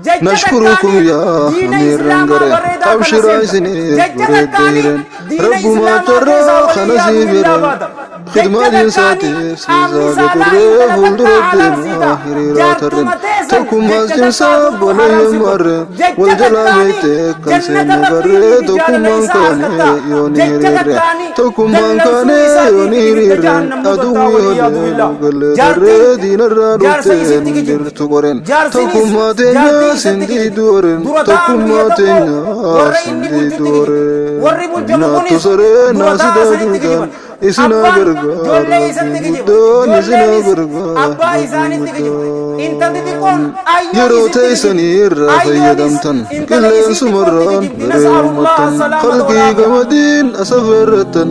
Jecha Nashkurukum takkaanii yaa diina amiirran islaamaa garee bareedaa kana abshiraa seenta. isiniif Jecha bareedde takkaanii hireen diina rabbumaa islaamaa keessaa carraa kana waliyyaadu sii billaa bireen baata. Jecha khidmaa takkaanii diinsaatiif qaamni siisaa saalaa gaturree intala fuuldura takkaa haraamsii deemaa ta'a. hiriiraa tarreen Jaartuma teessan tokkummaas jecha cimsaa takkaatuutu boleeyyan haraamsi godha. marree Jecha wal jalaa takkaanii meeytee kan jannata seenne rabbiitii barree fi jaalala tokkummaan isaa kaane argatta. yoo ni Jecha hiriirre takkaanii tokkummaan dallansuu kaane yoo isaatii ni fi ibidda hiriirre jahannam gubatta aduwwi waliyyaadu holee billaa. nu gallee Jaartiin tarree diinarraa jaarsa dhufteen isitti kijibdi. jirtu qoreen Jaarsinis tokkummaa jaartii teenya isatti kijibdi. sindiidu horeen Dura taa'an biyya tokkummaa tokkoo teenya warra inni sindiidu bulchutti kijibu. horeen Warri bulchamu naattu kunis saree dura taa'aa naasidaa sanitti duudaan kijiban. isinaa Abbaan gargaar ijoollee isatti rabbiin kijiba. guddaan isinaa Ijoolleenis gargaar abbaa rabbiin isaanitti kijiba. Intalli guddaan xiqqoon ayyoo yeroo isitti kijibdi. teessanii irraa Ayyoonis fayyadamtan intala isii xiqqootti qilleensumarraan kijibdi. garee Nas'alullaha uummattan salaamata wal qalbii aafiya. gamadiin asafeerrattan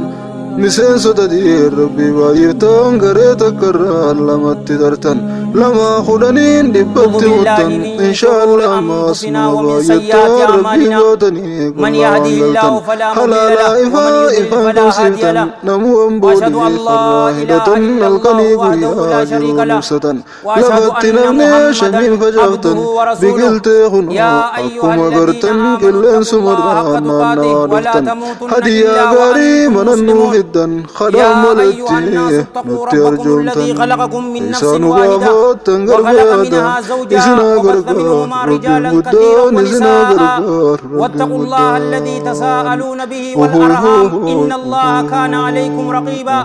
miseensota diin rabbii baay'iftan garee takkarraa lamatti tartan lamaa kudhaniin أعوذ dhibbatti بالله muttan من شرور inshaallah ammaas أنفسنا numa ومن سيئات baay'attan rabbii أعمالنا baatanii من qullaa يهده waan galtan الله فلا مضل halaalaa له ومن ifaa يضلل ifaan فلا هادي qabsiiftan له namuun وأشهد boodii أن لا farraa إله hidhatan إلا الله halkanii وحده guyyaa لا شريك jiruun له ibsatan وأشهد lafatti أن namnee محمدا shaniin عبده facaaftan ورسوله. biqiltee kunoo يا أيها akkuma الذين gartan آمنوا اتقوا الله qilleensumarraa حق تقاته naannawaa ولا dhuftan تموتن hadiyyaa إلا gaarii وأنتم mana nuu مسلمون. fiddan kadhaan يا أيها maletti الناس اتقوا nutti ربكم الذي arjoomtan خلقكم من نفس isaanu واحدة gaafattan وخلق gargaartan منها زوجها isinaa وبث gargaar منهما rabbiin رجالا كثيرا guddaan isinaa ونساء gargaar rabbiin واتقوا الله الذي guddaan تساءلون به والأرحام إن الله كان عليكم رقيبا.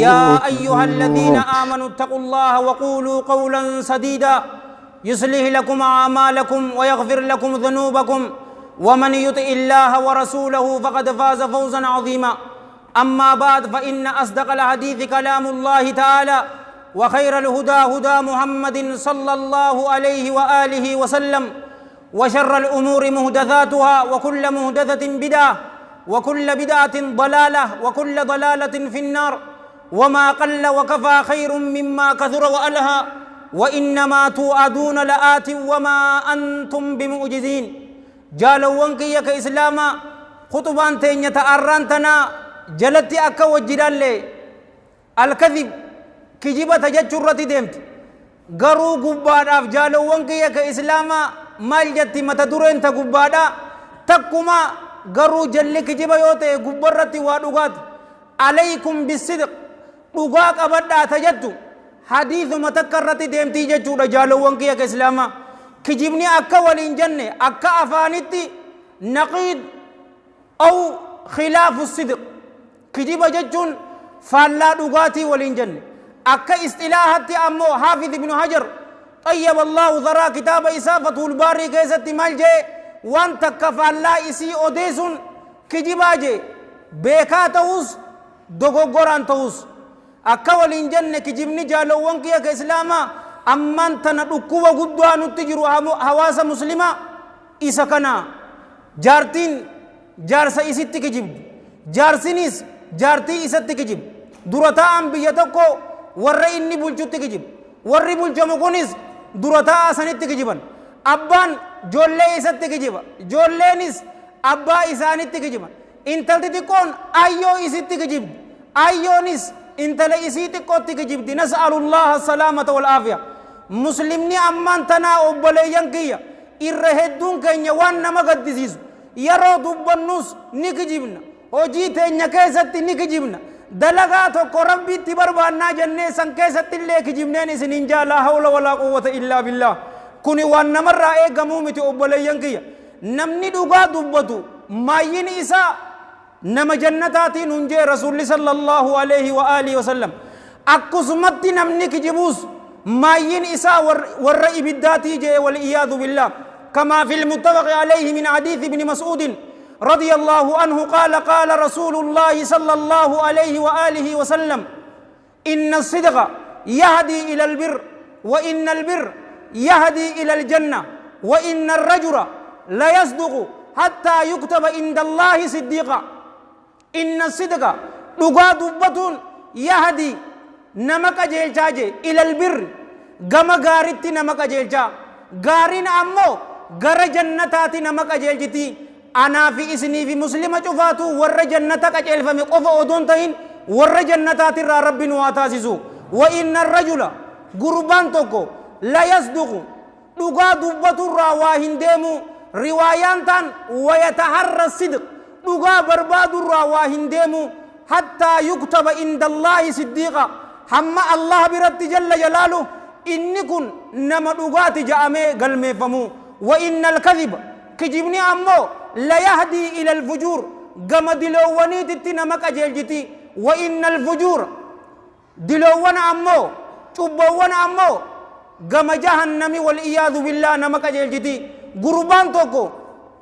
يا أيها الذين آمنوا اتقوا الله وقولوا قولا سديدا يصلح لكم أعمالكم ويغفر لكم ذنوبكم ومن يطع الله ورسوله فقد فاز فوزا عظيما. أما بعد فإن أصدق الحديث كلام الله تعالى وخير الهدى هدى محمد صلى الله عليه وآله وسلم وشر الأمور مهدثاتها وكل مهدثة بدعة وكل بدعة ضلالة وكل ضلالة في النار. وما قل وكفى خير مما كثر وألهى وإنما توعدون لآت وما أنتم بمعجزين. جالوان كيك إسلاما خطبان تين يتأران تنا جلتي أكا وجدان لي الكذب كجيبة تججرة ديمت غرو قباد أف جالوان كيك إسلاما مال جتي متدورين تقبادا تكما غرو جل كجيبة يوتي قبرتي وادوغات عليكم بالصدق dhugaa qabadhaa tajattu hadiisuma takka irratti deemtii jechuudha jaalowwan kiyya ka islaamaa kijibni akka waliin jenne akka afaanitti naqiid aw khilaafu sidq kijiba jechuun faallaa dhugaatii waliin jenne akka istilaahatti ammoo haafid ibnu hajar طيب الله ذرا كتاب إسافة الباري كيست مال جي وان تكفى إسي أوديسون كجبا جي بيكا تهوس دوغوغوران تهوس akka waliin jenne kijibni jaalowwan kiyya ka islaamaa ammaan tana dhukkuba guddaa nutti jiru hawaasa muslimaa isa kana jaartiin jaarsa isitti kijibdu jaarsinis jaartii isatti kijibdu dura taa'an biyya tokko warra inni bulchutti kijibu warri bulchamu kunis dura taa'aa sanitti kijiban abbaan joollee isatti kijiba joolleenis abbaa isaanitti kijiban intalti xiqqoon ayyoo isitti kijibdi ayyoonis intala isii xiqqootti kijibdi. Nas'alullaha salaamata wal aafiya. Muslimni ammaan tanaa obboleeyyan kiyya irra hedduun keenya waan nama gaddisiisu yeroo dubbannus ni kijibna hojii teenya keessatti ni kijibna dalagaa tokko rabbitti barbaannaa jennee san keessatti illee kijibneen isiniin jaa laa hawla walaa quwwata illaa billaah. Kuni waan namarraa eegamuu miti obboleeyyan kiyya. Namni dhugaa dubbatu maayyin isaa nama jannataatiin hunjee rasuulli sallallahu alaihi wa alihi wasallam. Akkasumatti namni kijibuus maayyin isaa warra ibiddaatii jee wal-iyaadu billaah. كما في المتفق عليه من حديث ابن مسعود رضي الله عنه قال قال رسول الله صلى الله عليه وآله وسلم إن الصدق يهدي إلى البر وإن البر يهدي إلى الجنة وإن الرجل لا يصدق حتى يكتب عند الله صديقا. إن الصدق dhugaa dubbatuun يهدي nama qajeelchaa jee إلى البر gama gaaritti nama qajeelchaa gaariin ammoo gara jannataati nama qajeelchiti. Anaa fi isinii fi muslima cufaatu warra jannata qajeelfame qofa odoon ta'in warra jannataatirraa rabbi nu haa taasisu. Wa inna arrajula gurbaan tokko la yasduqu Dhugaa dubbaturraa waa hin deemu. Riwaayaan taan wayataharra sidq, dhugaa barbaadurraa waa hin deemu, hattaa yuktaba inda Allaahi siddiiqa, hamma Allah biratti jalla jalaalu inni kun nama dhugaati ja'amee galmeeffamu. Wa inna alkadhiba, kijibni ammoo, la yahdii ila alfujuur, gama diloowwaniititti nama qajeeljiti. Wa inna alfujuura, diloowwan ammoo, cubboowwan ammoo, gama jahannami wal'iyaadu billaa nama qajeeljiti. Gurbaan tokko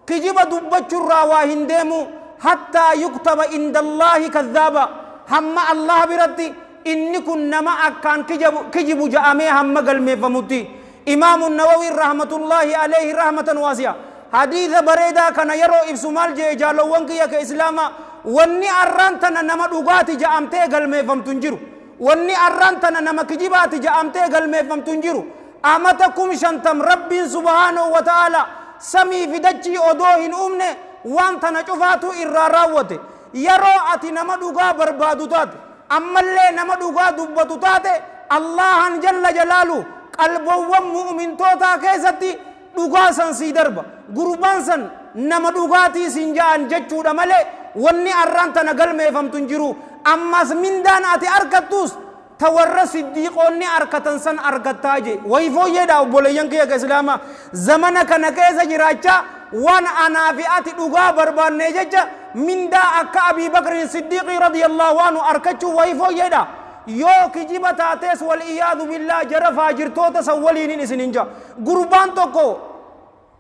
kijiba dubbachurraa waa hin deemu hattaa yuktaba inda Allaahi kadhaaba, hamma Allah biratti inni kun nama akkaan kijibu ja'amee hamma galmeeffamutti. Imaamu Nawawiin rahmatullaahi alayhi rahmatan waasi'a hadiisa bareedaa kana yeroo ibsu maal jee? Jaalowwan kiyya ka islaamaa, wanni arraan tana nama dhugaati ja'amtee galmeeffamtu hin jiru. Wanni arraan tana nama kijibaati ja'amtee galmeeffamtu hin jiru. Amata 50,000 Rabbiin subhaanahu wa ta'ala samii fi dachii odoo hin uumne waan tana cufaatu irraa raawwate. Yeroo ati nama dhugaa barbaadu taate, ammallee nama dhugaa dubbatu taate, Allahan jalla jalaalu qalbowwan mu'mintootaa keessatti dhugaa san sii darba. Gurbaan san nama dhugaatii siin ja'an jechuudha malee wanni arraan tana galmeeffamtu hin jiru. Ammas mindaan ati argattus ta warra siddiiqoonni arkatan san argattaa je. Way fooyyeedha, obboleeyyan kiyya ka islaamaa, zamana kana keessa jiraachaa waan anaa fi ati dhugaa barbaanne jecha mindaa akka Abii Bakrin Siddiiqii radiyallahu anhu arkachuu way fooyyeedha. Yoo kijiba taatees, wal iyaadu billaa, jara faajirtoota san waliinin isin hin ja. Gurbaan tokko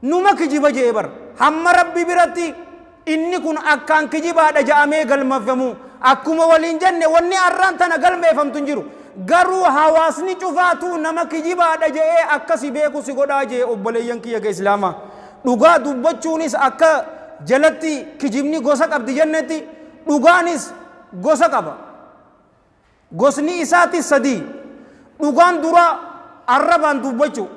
numa kijiba jee bar, hamma Rabbi biratti inni kun akkaan kijibaadha ja'amee galmeeffamu. Akkuma waliin jenne, wanni arraan tana galmeeffamtu hin jiru. Garuu hawaasni cufaatuu nama kijibaadha je'ee akkasi beeku si godhaa jee. Obboleeyyan kiyya ka islaamaa, dhugaa dubbachuunis akka jalatti kijibni gosa qabdi jennetti dhugaanis gosa qaba. Gosni isaatis sadii. Dhugaan dura arrabaan dubbachuu,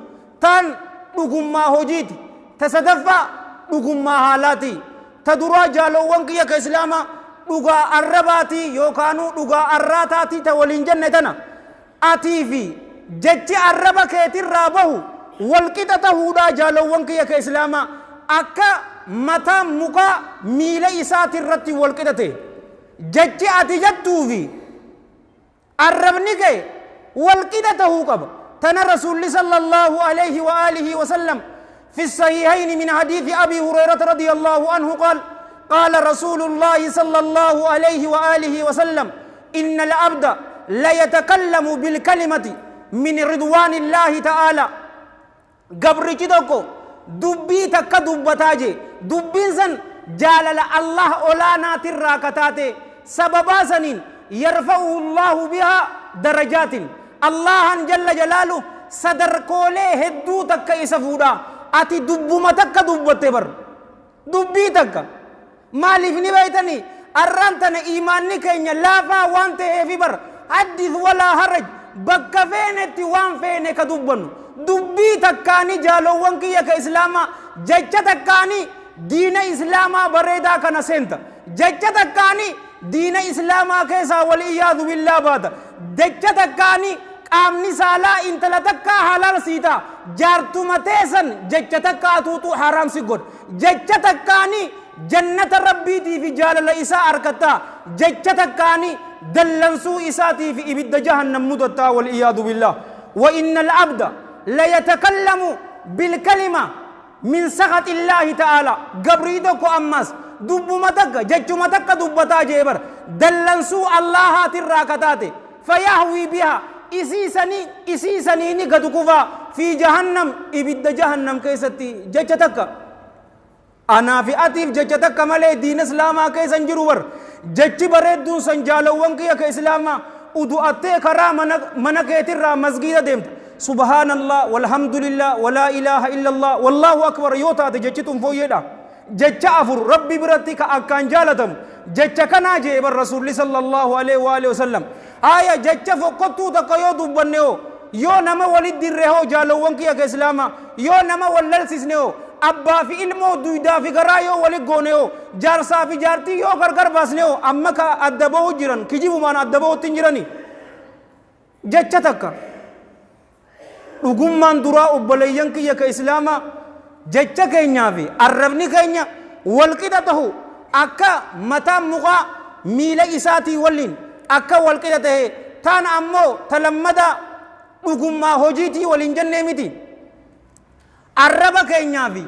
taan dhugummaa hojiiti, ta sadaffaa dhugummaa haalaati. Ta duraa, jaalowwan kiyya ka islaamaa, dhugaa arrabaatii yookaanuu dhugaa arraataatii ta waliin jenne tana, atii fi jechi arraba keetirraa bahu walqixa tahuudhaa. Jaalowwan kiyya ka islaamaa, akka mataan mukaa miila isaatirratti walqixa ta'e, jechi ati jettuu fi arrabni kee walqixa tahuu qaba. Tana Rasuulli sallallahu alayhi wa alihi wa sallam في الصحيحين من حديث أبي هريرة رضي الله عنه قال: قال رسول الله صلى الله عليه وآله وسلم: إن العبد ليتكلم بالكلمة من رضوان الله تعالى. Gabrichi tokko dubbii takka dubbataa jee. Dubbiin san jaalala Allah olaanaatirraa kataate. Sababaa saniin يرفعه الله بها درجات, Allahan jalla jalaalu sadarkoolee hedduu takka isa fuudha. Ati dubbuma takka dubbatte bar, dubbii takka. Maaliif ni beeytanii? Arraan tana iimaanni keenya laafaa waan ta'eefi bar حدث ولا حرج, bakka feenetti waan feene ka dubbannu. Dubbii takkaani, jaalowwan kiyya ka islaamaa, jecha takkaani diina islaamaa bareedaa kana seenta. Jecha takkaani diina islaamaa keessaa waliyyaadu billaa baata. Jecha takkaani qaamni saalaa intala takkaa halaal siita. Jaartuma teessan jecha takkaa tuutu haraam si godha. Jecha takkaani jannata Rabbiitii fi jaalala isaa argattaa. Jecha takkaani dallansuu isaatii fi ibidda jahannam mudattaa, waliyyaadu billah. وإن العبد ليتكلم بالكلمة من سخط الله تعالى. Gabrii tokko ammas dubbuma takka, jechuma takka dubbataa jee bar, dallansuu Allahaatirraa kataate, فيهوي بها, isiisanii ni gadu kufaa, في جهنم, ibidda jahannam keessatti. Jecha takka anaa fi atiif jecha takka malee diina islaamaa keessa hin jiru bar. Jechi bareedduun san, jaalawwan kiyya ka islaamaa, udu'attee karaa mana keetirraa masgiida deemta, سبحان الله والحمد لله ولا إله إلا الله والله أكبر yoo taate, jechi tun fooyyeedha. Jecha afur Rabbi biratti ka akkaan jaalatamu jecha kanaa jee bar Rasuulli sallallahu alaihi wa alihi wasallam. Haya, jecha fokkottuu takka yoo dubbanne hoo? Yoo nama walit dirre hoo? Jaalawwan kiyya ka islaamaa, yoo nama wal lalsisne hoo? Abbaa fi ilmoo duydaa fi garaa yoo walit goone hoo? Jaarsaa fi jaartii yoo gargar baasne hoo? Amma ka adda bahu jiran kijibumaan adda bahutti hin jirani. Jecha takka. Dhugummaan duraa obboleeyyan kiyya ka Islaamaa jecha keenyaa fi arrabni keenya walqixa tahu, akka mataan mukaa miila isaatii waliin akka walqixa tahe. Taan ammoo talammadaa dhugummaa hojiitii waliin jennee miti. Arraba keenyaa fi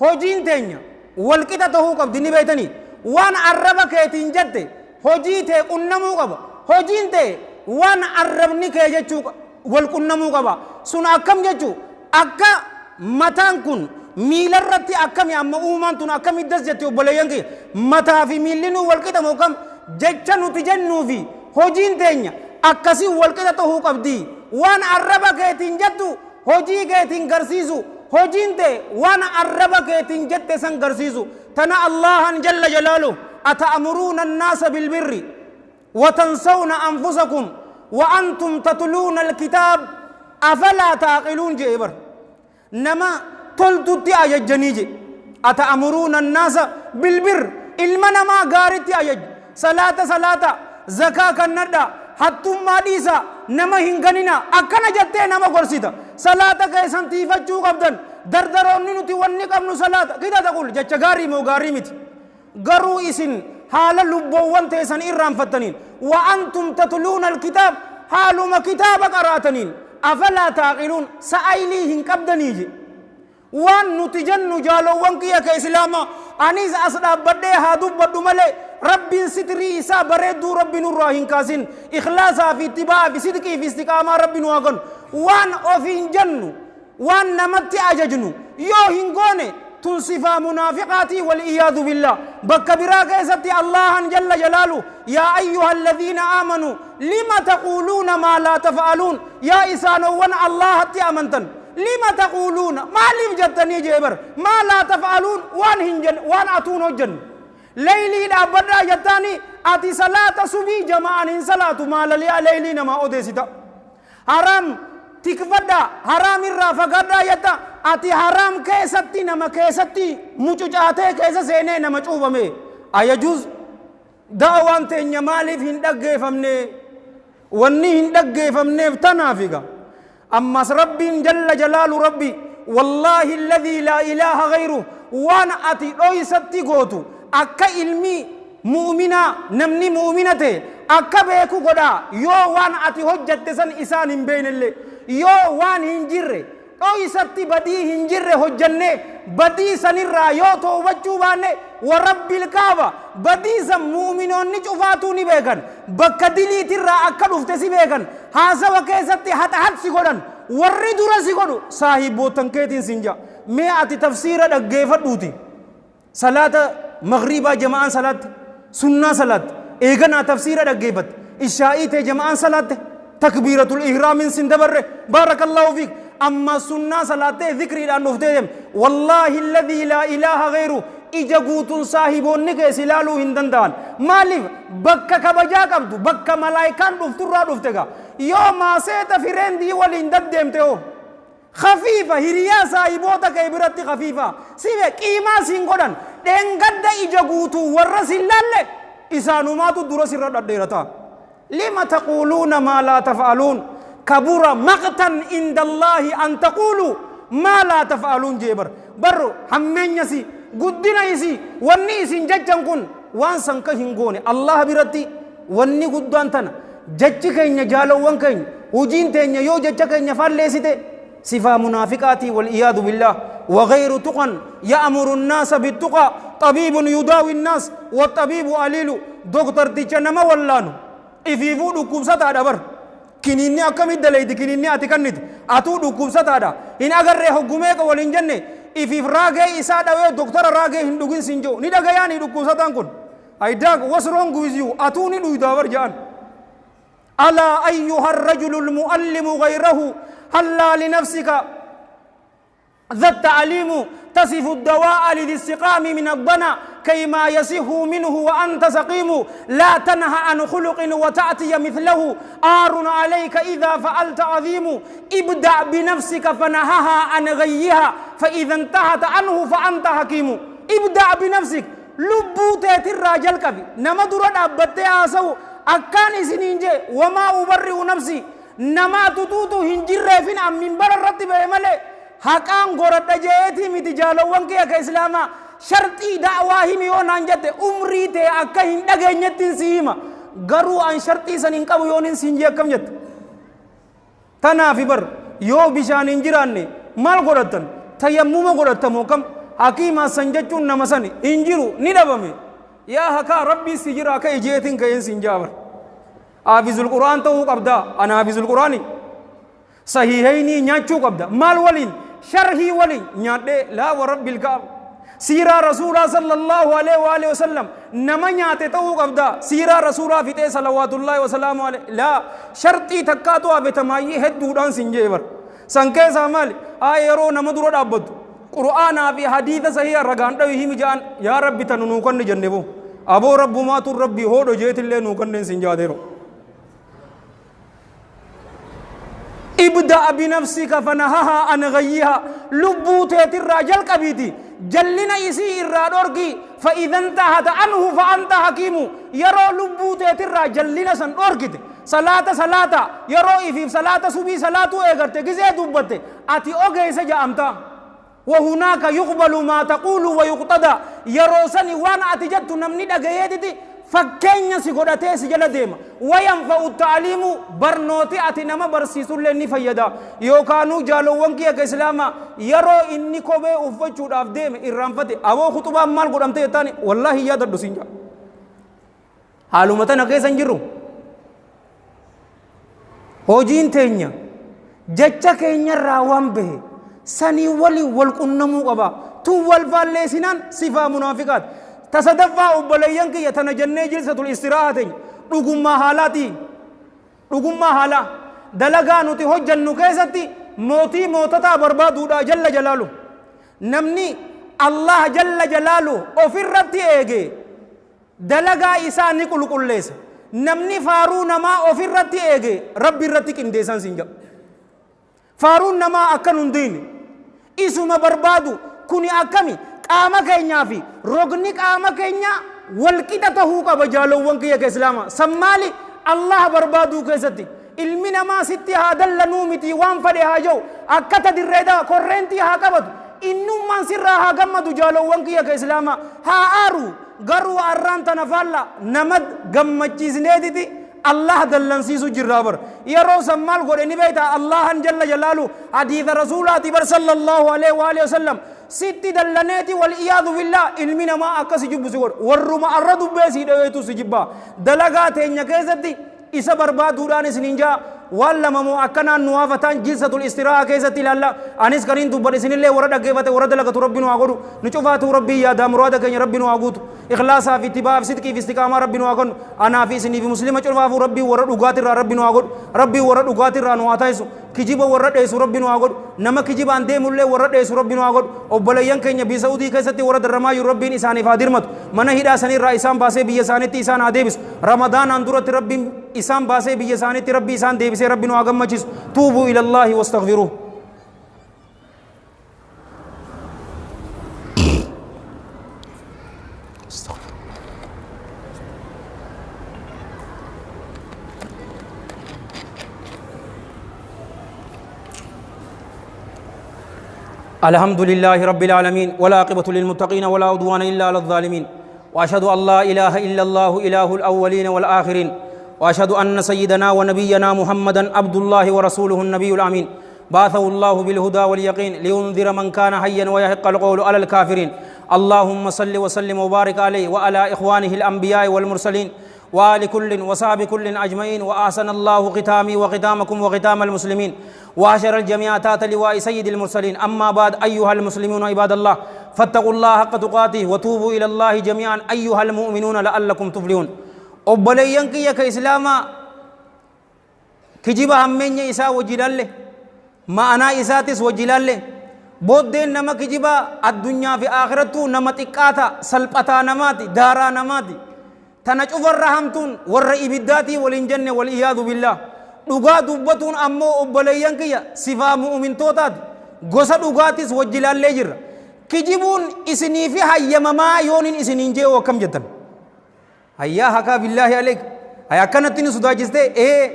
hojiin teenya walqixa tahuu qabdi, ni beeytanii. Waan arraba keetiin jette hojii tee qunnamuu qaba, hojiin tee waan arrabni kee jechuu wal qunnamuu qaba. Sun akkam jechuu? Akka mataan kun miilarratti akkami amma uumaan tun akkami das jette? Obboleeyyan kiyya, mataa fi miilli nuu walqixa moo kam? Jecha nuti jennuu fi hojiin teenya akkasii walqixa tahuu qabdi. Waan arraba keetiin jettu hojii keetiin garsiisu, hojiin tee waan arraba keetiin jette san garsiisu. Tana Allahan jalla jalaalu: ata'muruuna annaasa bilbirri وتنسون أنفسكم وأنتم تتلون الكتاب أفلا تعقلون جي. بر نما toltutti ajajjanii je. أتأمرون الناس بالبر, ilma namaa gaaritti ajaj, salaata salaata, zakaa kannadha, hattummaa dhiisa, nama hin ganina, akkana jettee nama gorsita. Salaata keessan tiifachuu qabdan, dardaroonni nuti wanni qabnu salaata kita taqul. Jecha gaarii moo gaarii miti? Garuu isin haala lubboowwan teessan irraanfattaniin, وأنتم تتلون الكتاب, haaluma kitaaba qaraataniin, أفلا تعقلون, sa'aylii hin qabdanii je. Waan nuti jennu, jaalowwan kiyya ka Islaama, anis as dhaabbadhee haa dubbadhu malee, Rabbiin sitrii isaa bareedduu Rabbi nurraa hin kaasin, ikhlaasaa fi ittibaa fi sidqii fi istiqaamaa Rabbi nu haa kennu. Waan ofiin jennu, waan namatti ajajnu yoo hin goone, tun sifaa munaafiqaatii, والعياذ بالله. Bakka biraa keessatti Allahan jalla jalaalu: يا أيها الذين آمنوا لم تقولون ما لا تفعلون. Yaa isaanowwan Allahatti amantan, لم تقولون, maaliif jettanii jeebar, ما لا تفعلون, waan hin jenne, waan atuun hojjennu. Leylii dhaabbadhaa jettaani, ati salaata subii jama'an hin salaatu, maalaliyaa leylii namaa odeessita. Haraam tikfadhaa, haraam irraa fagaadhaa jetta, ati haraam keessatti nama keessatti mucucaatee keessa seenee nama cuubame. أيجوز? Da'awaan teenya maaliif hin dhaggeeffamne? Wanni hin dhaggeeffamneef tanaafiga. Ammas Rabbiin jalla jalaalu, Rabbi والله الذي لا إله غيره, waan ati dhoysatti gootu akka ilmi mu'minaa, namni mu'mina ta'e akka beeku godhaa. Yoo waan ati hojjatte san isaan hin beeynellee, yoo waan hin jirre dhoysatti badii hin jirre hojjanne, badii sanirraa yoo toobachuu baanne, ورب الكعبة, badii san mu'minoonni cufaatuu ni beekan. Bakka diliitirraa akka dhufte si beekan. Haasawa keessatti haxa hat si godhan. Warri dura si godhu saahibbootan keetiin sin ja'a. Mee ati tafsiira dhaggeeffadhuuti, salaata magriibaa jama'aan salaatte, sunnaa salaatte, eeganaa tafsiira dhaggeeffatte, ishaa'ii ta'e jama'aan salaatte, takbiiratul ihraamin sin dabarre, بارك الله فيك, amma sunnaa salaattee zikriidhaan dhuftee deem. والله الذي لا إله غيره, ija guutuun saahiboonni kee si ilaaluu hin danda'an. Maaliif? Bakka kabajaa qabdu, bakka malaayikaan dhufturraa dhufte gaa. Yoo maaseeta fireendii waliin daddeemte hoo, khafiifa hiriyaa saahiboota kee biratti khafiifa sibe, qiimaa siin godhan. Dheengadda ija guutuu warra sin laalle isaanumaatu dura sirra dhadheerata. لم تقولون ما لا تفعلون كبر مقتا عند الله أن تقولوا ما لا تفعلون jeebar. Barro hammeenyasi guddina isi wanni isin jechan kun waan san ka hin goone Allah biratti wanni guddaan tana. Jechi keenya, jaalowwan keenya, hojiin teenya yoo jecha keenya falleessite, sifaa munaafiqaatii, والعياذ بالله. وغير تقى يأمر الناس بالتقى طبيب يداوي الناس والطبيب عليل. Doctor ticha nama wallaanu ifiifuu dhukkubsataadha bar. Kiniinni akkamit daleeyti? Kiniinni ati kanniti atuu dhukkubsataadha. Hin agarree hoggumeeqa waliin jenne, ifiif raagee isaa dhawee doktara raagee hin dhugin sin jiru ni dhagayaanii. Dhukkubsataan kun aydaaq, what's wrong with you? Atuu ni dhuydaa bar jedhan. ألا أيها الرجل المؤلم غيره هلا لنفسك ذا التعليم؟ تصف الدواء لذي السقام من الضنا كيما يصح منه وأنت سقيم. لا تنه عن خلق وتأتي مثله، عار عليك إذا فعلت عظيم. ابدأ بنفسك فنهها عن غيها، فإذا انتهت عنه فأنت حكيم. ابدأ بنفسك, lubbuu teetirraa jalqabi. Nama dura dhaabbattee haasawu akkaan isiniin jee, وما أبرئ نفسي. Namaa tutuutu hin jirreefin an minbara irratti ba'e malee haqaan goradha jeetii miti. Jaalawwan kiyya ka islaamaa, sharxii da'waa himi yoo naan jette, umrii tee akka hin dhageenyettiin si hima. Garuu an sharxii san hin qabu yoon hin siin jee, akkam jette? Tanaafi bar yoo bishaan hin jiraanne maal godhattan? Tayammuma godhattamoo kam? Hakiimaa san jechuun nama sani hin jiru, ni dhabame. Yaa hakaa rabbii si jira akka ijeetiin ka'een siin jaa bar. Haafizul Qur'aan ta'uu qabdaa. Ana haafizul Qur'aani. Sahihaynii nyaachuu qabda. Maal waliin? Sharhii waliin nyaadhee, laa wa rabbil kaaba. Siiraa rasuulaa sallallahu alaihi wa alihi wasallam nama nyaate ta'uu qabda. Siiraa rasuulaa fixee salawaatullaahi wasalaamu alaihi. Laa, sharxii takkaatu hafe tamaayyii hedduudhaan sin jee bar. San keessaa maali? Haa, yeroo nama dura dhaabbattu Qur'aanaa fi hadiisa sahiha ragaan dhawi himi ja'an, yaa rabbi tanu nuu kanni jenne boo. Aboo rabbumaatu rabbi hoodho jeetillee nuu kanneen sin jaateero. Ibda'a binafsika fanahahaa an ghayyihaa, lubbuu teetirraa jalqabiiti jallina isii irraa dhorki. Fa idha intahata anhu fa anta hakiimu. Yeroo lubbuu teetirraa jallina san dhorkite, salaata salaata yeroo ifiif salaata subii salaatuu eegarte gizee dubbatte, ati ogeessa ja'amta. Wahunaaka yuqbalu maa taquulu wa yuqtada, yeroo sani waan ati jettu namni dhagayeetiti fakkeenya si godhatee si jala deema. Wayanfa'u ta'aliimu, barnooti ati nama barsiisullee ni fayyada. Yookaanuu jaalowwan kiyya ka islaamaa, yeroo inni kophee uffachuudhaaf deeme irraanfate, aboo khuxubaan maal godhamte jettaani, wallaahi hin yaadadhu siin jedha. Haaluma tana keessa hin jirru. Hojiin teenya jecha keenyarraa waan bahe sanii waliin wal qunnamuu qaba. Tun wal faalleessinaan sifaa munaafiqaati. Ta sadaffaa, obboleeyyan kiyya, tana jennee jilsatul istiraaha teenya dhugummaa haalaatii. Dhugummaa haalaa dalagaa nuti hojjannu keessatti mootii moototaa barbaaduudha jalla jalaalu. Namni Allah jalla jalaalu ofirratti eege dalagaa isaa ni qulqulleessa. Namni faaruu namaa ofirratti eege rabbi irratti qindeessan siin jedha. Faaruun namaa akka nun diine isuma barbaadu kuni akkami? Qaama keenyaa fi rogni qaama keenyaa walqixa tahuu qaba, jaalowwan kiyya ka islaamaa. San maali? Allah barbaaduu keessatti. Ilmi namaa sitti haa dallanuu miti, waan fedhe haa jedhu, akka ta dirreedhaa korreentii haa qabatu, innummaan sirraa haa gammadu, jaalowwan kiyya ka islaamaa, haa aaru. Garuu arraan tana faalla nama gammachiisneetiti Allah dallansiisu jirraa bar. Yeroo san maal godhe ni beekta? Allahan jalla jalaalu hadiisa rasuulaati bar sallallahu alaihi wa alihi wasallam sitti dallaneeti, wal iyaadu billah, ilmi namaa akka si jibbu si godha. Warruma arra dubbee sii dhaweetu si jibbaa. Dalagaa teenya keessatti isa barbaaduudhaan isiniin jaa. Waan lama moo akkanaan nu haafataan jilsatul istiraaha keessatti ilaalla. Anis kaniin dubbadhe, isinillee warra dhaggeeffate warra dalagatu rabbi nu haa godhu. Nu cufaatuu rabbii yaadaa muraada keenya rabbi nu haa guutu. Ikhlaasaa fi ittibaa fi sidqii fi istiqaamaa rabbi nu haa kennu. Anaa fi isinii fi muslima cufaafuu rabbii warra dhugaatirraa rabbi nu haa godhu. Rabbii warra dhugaatirraa nu haa taasisu. Kijiba warra dheessu rabbi nu haa godhu. Nama kijibaan deemullee warra dheessu rabbi nu haa godhu. Obboleeyyan keenya biyya Saudii keessatti warra darramaa jiru rabbiin isaaniif haa dirmatu. Mana hidhaa sanirraa isaan baasee biyya isaaniitti isaan haa deebisu. Ramadaanaan duratti rabbiin isaan baasee biyya isaaniitti rabbi isaan deebisee rabbi nu haa gammachiisu. Tuubuu ilallaahi wastaghfiruuh. الحمد لله رب العالمين، والعاقبة للمتقين، ولا عدوان إلا على الظالمين، وأشهد أن لا إله إلا الله إله الأولين والآخرين، وأشهد أن سيدنا ونبينا محمدا عبد الله ورسوله النبي الأمين، بعثه الله بالهدى واليقين لينذر من كان حيا ويحق القول على الكافرين. اللهم صل وسلم وبارك عليه وعلى إخوانه الأنبياء والمرسلين وآل كل وصحب كل أجمعين. وأحسن الله ختامي وختامكم وختام المسلمين، وأشر الجميع تحت لواء سيد المرسلين. أما بعد، أيها المسلمون عباد الله، فاتقوا الله حق تقاته وتوبوا إلى الله جميعا أيها المؤمنون لعلكم تفلحون. Obboleeyyan kiyya ka islaamaa, kijiba hammeenya isaa wajji ilaalle, ma'anaa isaatis wajji ilaalle. Booddeen nama kijibaa addunyaa fi akhirattuu nama xiqqaata, salphataa namaati, daaraa namaati. Tana cufarra hamtuun warra ibiddaatii waliin jenne, wal iyaadu billah. Dhugaa dubbatuun ammoo, obboleeyyan kiyya, sifaa mu'umintootaati. Gosa dhugaatis wajji ilaallee jirra. Kijibuun isinii fi hayyamamaa yoonin isiniin jee'u akkam jettan? Hayyaa hakaa billaahi aleek. Hay, akkanatti nu sodaachistee? Ee,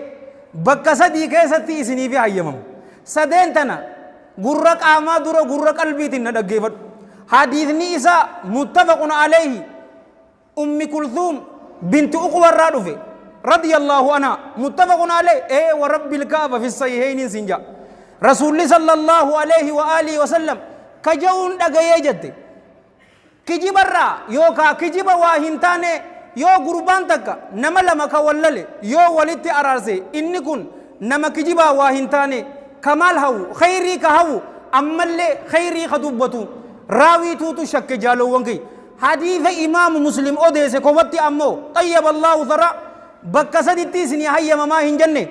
Bakka sadii keessatti isiniif hayyamamu. Sadeen tana gurra qaamaa dura gurra qalbiitiin na dhaggeeffadhu. Hadiisni isaa muttafaqun alayhi, Ummi Kulthuum binti Uqba irraa dhufe radiyallahu anha, muttafaqun alayhi, ee wa rabbil kaaba fi sahihaynin sin ja'a. Rasuulli sallallahu alayhi wa alihi wa sallam ka ja'uun dhagayee jette. Kijibarraa yookaa kijiba waa hin taane, yoo gurbaan takka nama lama ka wallale yoo walitti araarse, inni kun nama kijibaa waa hin taane, kamaal hawu, khayrii ka hawu, ammallee khayrii ka dubbatu. Raawiituutu shakke, jaalowwan kiyya. Hadiisa Imaamu Muslim odeesse kobatti ammoo, xayyaba Allahu thara, bakka saditti isinii hayyamamaa hin jenne.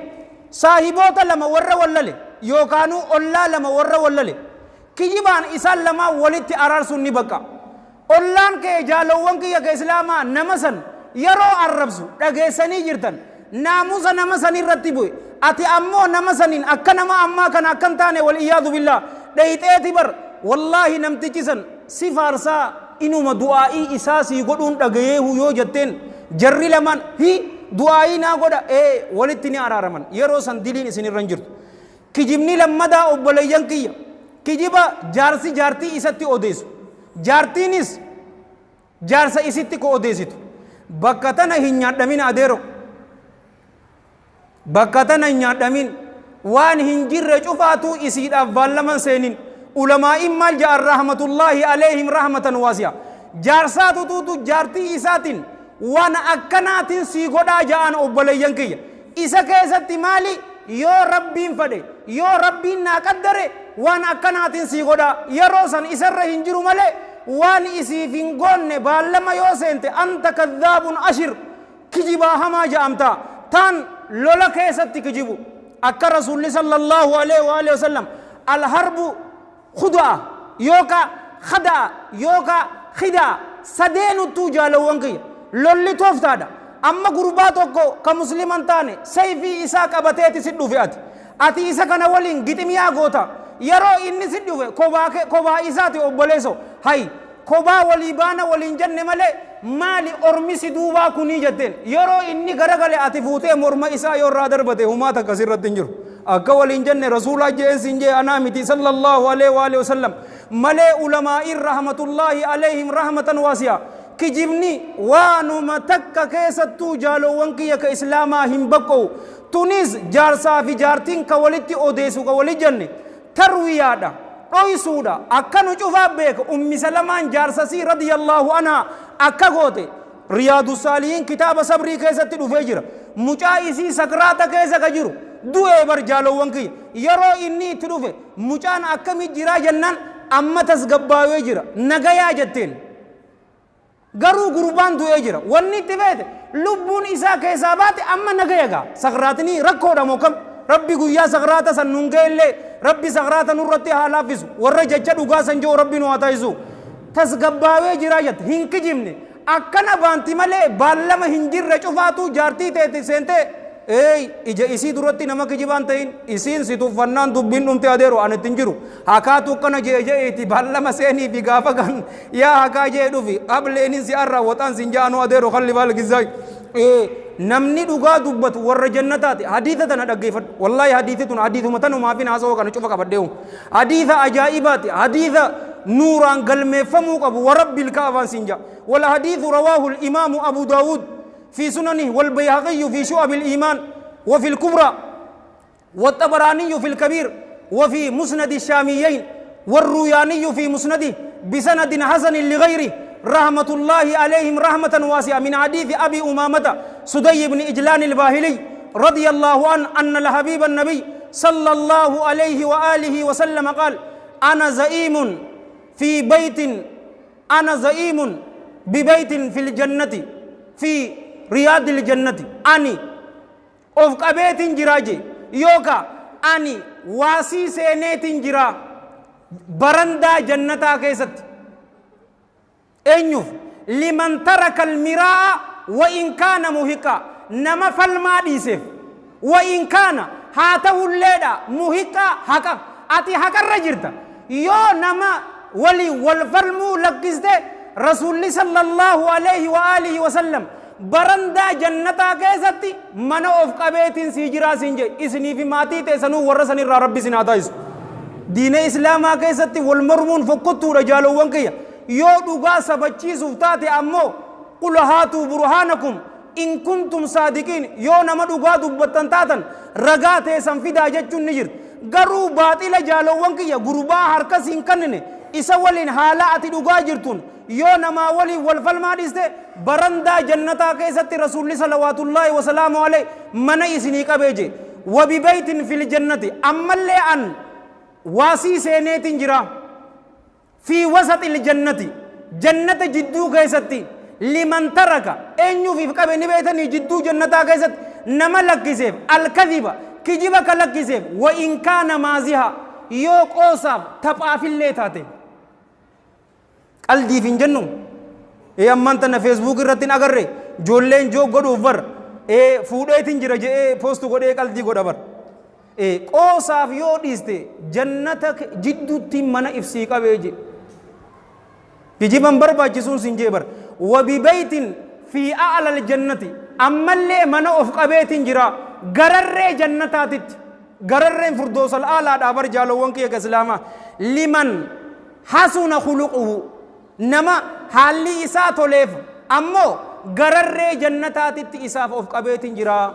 Saahiboota lama warra wallale yookaanuu ollaa lama warra wallale kijibaan isaan lamaan walitti araarsuun ni baqa. Ollaan kee, jaalowwan kiyya ka Islaamaa, nama san yeroo arrabsu dhageessanii jirtan, naamusa nama san irratti bu'e. Ati ammoo nama saniin akka nama ammaa kana akka hin taane, wal iyyaadu billaa, dheyxeeti bar wallaahi namtichi san si faarsaa, inuma du'aa'ii isaa sii godhuun dhagayeehu yoo jetteen, jarri lamaan hi du'aa'ii naa godha ee walitti ni araaraman. Yeroo san diliin isin irra hin jirtu. Kijibni lammadaa, obboleeyyan kiyya, kijiba jaarsi jaartii isatti odeessu, jaartiinis jaarsa isitti ko odeessitu. Bakka tana hin nyaadhamin, adeero, bakka tana hin nyaadhamin. Waan hin jirre cufaatu isiidhaaf baallaman seenin. Ulamaa'iin maal ja'an, rahmatullaahi alayhim rahmatan waasi'a? Jaarsaatu tuutu jaartii isaatiin waan akkanaatiin sii godhaa ja'an. Obboleeyyan kiyya, isa keessatti maali? Yoo Rabbiin fadhe, yoo Rabbiin naa qaddare, waan akkanaatiin sii godhaa. Yeroo san isarra hin jiru malee, waan isiif hin goonne baallama yoo seente, anta kadhaabun ashir, kijibaa hamaa ja'amta. Taan lola keessatti kijibu, akka Rasuulli sallallahu alaihi wa alihi wasallam, alharbu khuda'a yookaa khada'a yookaa khida'a, sadeenuttuu, jaalawwan kiyya, lolli tooftaadha. Amma gurbaa tokko ka Musliman taane sayfii isaa qabateeti si dhufe. Ati isa kana waliin giximiyaa goota. Yeroo inni si dhufe kobaa kobaa isaati, obboleeso, hay kobaa walii baana waliin jenne malee, maali ormi si duubaa kunii jetteen. Yeroo inni garagale ati fuutee morma isaa yoo irraa darbate, humaa takka sirratti hin jiru. Akka waliin jenne Rasuulaa jeen siin jee, anaa miti, sallallahu alaihi wa alihi wasallam malee. Ulamaa'iin rahmatullaahi alayhim rahmatan waasi'a, kijibni waanuma takka keessattuu, jaalowwan kiyya ka Islaamaa, hin baqqo'u. Tunis jaarsaa fi jaartiin ka walitti odeessu, ka wali jenne tarwiyaadha, dhoysuudha. Akka nu cufaa beeka, Ummi Salamaan jaarsasii radiyallahu anhaa akka goote Riyaadu Saalihiin kitaaba sabrii keessatti dhufee jira. Mucaa isii sakraata keessa ka jiru du'ee bar, jaalowwan kiyya. Yeroo inni itti dhufe, mucaan akkami jiraa jennaan, amma tasgabbaawee jira, nagayaa jetteen. Garuu gurbaan du'ee jira. Wanni itti feete lubbuun isaa keessaa baate, amma nagaya gaa. Sakraatinii rakkoodha moo kam? Rabbi guyyaa sakraata san nun ga'ellee, Rabbi sakraata nurratti haa laaffisu. Warra jecha dhugaa san jiru Rabbi nu haa taasisu. Tasgabbaawee jiraa jette, hin kijibne. Akkana baanti malee, baallama hin jirre cufaatu jaartii teeti seentee eey ija isii duratti nama kijibaan ta'in, isiin si tuffannaan dubbiin dhumte, adeero. Ani ittiin jiru hakaatu akkana jee je'eeti baallama seenii fi gaafa kan yaa hakaa jee dhufi qableenin si arraa waxaan sin ja'anu, adeero, kalli baal gizzaay. Namni dhugaa dubbatu warra jannataati. Hadiisa tana dhaggeeffadhu. Wallaahi hadiisi tun hadiisuma tanumaafin haasawaa kana cufa qabadheehu. Hadiisa ajaa'ibaati, hadiisa nuuraan galmeeffamuu qabu, warabbil kaabaan sin ja'a. والحديث رواه الإمام أبو داود في سننه، والبيهقي في شعب الإيمان وفي الكبرى، والطبراني في الكبير وفي مسند الشاميين، والروياني في مسنده بسند حسن لغيره، رحمة الله عليهم رحمة واسعة، من حديث أبي أمامة سدي بن إجلان الباهلي رضي الله عنه أن الحبيب النبي صلى الله عليه وآله وسلم قال: أنا زعيم في بيت، أنا زعيم ببيت في الجنة، في رياض الجنة. Ani of qabeetin jiraa je, yooka ani waasii seeneetin jiraa barandaa jannataa keessatti. Eenyuuf? Liman taraka almiraa'a wa in kaana muhiqaa, nama falmaa dhiiseef, wa in kaana, haa ta'ulleedha, muhiqaa, haqa. Ati haqarra jirta yoo nama waliin wal falmuu lakkiste. Rasuulli sallallahu alaihi wa alihi wasallam Barandaa jannataa keessatti mana of qabeetiin sii jiraa siin jee. Isinii fi maatii teessanuu warra sanirraa Rabbi isin haa taasisu. Diina Islaamaa keessatti wal mormuun fokkottuudha, jaalowwan kiyya. Yoo dhugaa sabachiisuuf taate ammoo, qul haatuu burhaanakum in kuntum saadiqiin, yoo nama dhugaa dubbattan taatan ragaa teessan fidaa jechuun ni jirti. Garuu baaxila, jaalowwan kiyya, gurbaa harka siin kennine isa waliin haala ati dhugaa jirtuun yoo namaa waliin wal falmaa dhiiste, barandaa jannataa keessatti Rasuulli salawaatullaahi wasalaamu alayhi mana isinii qabee jee. Wabibeytin fil jannati, ammallee an waasii seeneetiin jira fi wasaxil jannati, jannata jidduu keessatti, liman taraka, eenyuuf qabe ni beektanii, jidduu jannataa keessatti nama lakkiseef, alkadhiba, kijiba ka lakkiseef, wa in kaana maaziha, yoo qoosaaf taphaafillee taate. Qaldiif hin jennu. Ee, ammaan tana Facebook irratti hin agarre, ijoolleen joo godhuuf bar ee fuudheetin jira jedhee post godhee qaldii godha bar. Ee, qoosaaf yoo dhiiste jannata jidduutti mana ibsii qabee je. Kijiban barbaachisuun sin jee bar. Wabibeytin fi a'lal jannati, ammallee mana of qabeetin jira gararree jannataatitti. Gararreen furdoosal aalaadhaa bar, jaalowwan kiyya Islaamaa. Liman hasuna khuluquhu, nama haalli isaa toleef ammoo gararree jannataatitti isaaf of qabeetin jira.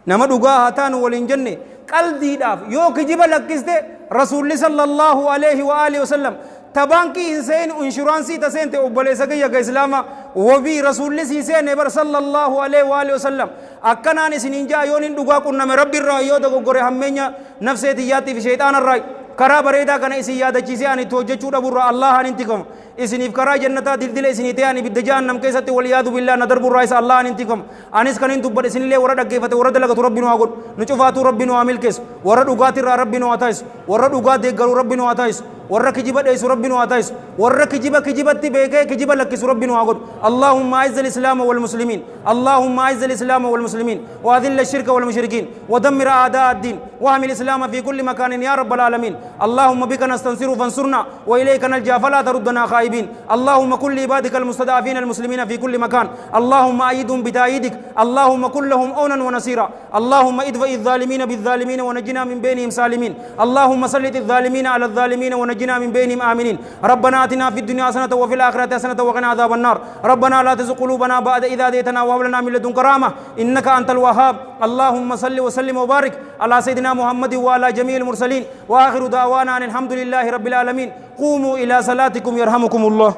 Nama dhugaa haa taanu waliin jenne. Qaldiidhaaf yoo kijiba lakkiste, Rasuulli sallallahu alaihi wa alihi wasallam ta baankii hin seen, inshuraansii ta seente, obboleessa kiyya ga Islaama, wabii Rasuulli sii seene bar sallallahu alaihi wa alihi wasallam. Akkanaan isiniin ja'a, yoon hin dhugaa qunname Rabbi irraa, yoo dogoggore hammeenya nafsee tiyyaattii fi sheexaana irraa. Karaa bareedaa kana isin yaadachiisee ani itti hojjechuu dhaburraa Allahaan hin tikama. Isiniif karaa jannataa dildila isinii ta'e, ani ibidda jahannam keessatti waliyaadu billaa na darburraa isa Allahaan hin tikama. Anis kan hin dubbadhe, isinillee warra dhaggeeffate warra dalagatu Rabbi nu haa godhu. Nu cufaatuu Rabbi nu haa milkeessu. Warra dhugaatirraa Rabbi nu haa taasisu. Warra dhugaa deeggaru Rabbi nu haa taasisu. Warra kijiba dheessu Rabbi nu haa taasisu. Warra kijiba kijibatti beekee kijiba lakkisu Rabbi nu haa godhu. Allahumma a'izz al-islaama wal muslimiin. Allahumma a'izz al-islaama wal muslimiin. Wa adhill ash-shirka wal mushrikiin. Wa dammir a'daa ad-diin. Wa ahmil islaama fi kulli makaanin ya rabbal aalamiin. Allahumma bika nastansiru fansurna. Wa ilayka nalja fala taruddana khaa'ibin. Allahumma kulli ibadika al-mustada'afiina al-muslimiina fi kulli makaan. Allahumma ayyidhum bita'yidik. Allahumma kun lahum awnan wa nasira. Allahumma idfa'i adh-dhalimina bidh-dhalimina wa najjina min baynihim salimin. Allahumma sallit adh-dhalimina ala adh-dhalimina wa najjina min baynihim aminin. Rabbana atina fid dunya hasanatan wa fil akhirati hasanatan wa qina adhaban nar. Rabbana la tuzigh qulubana ba'da idh hadaytana wa hab lana min ladunka rahmah innaka antal wahhab. Allahumma salli wa sallim wa barik ala sayyidina Muhammadin wa ala jami'il mursalin. Wa akhiru da'wana alhamdulillahi rabbil alamin. Qumu ila salatikum yarhamukumullah.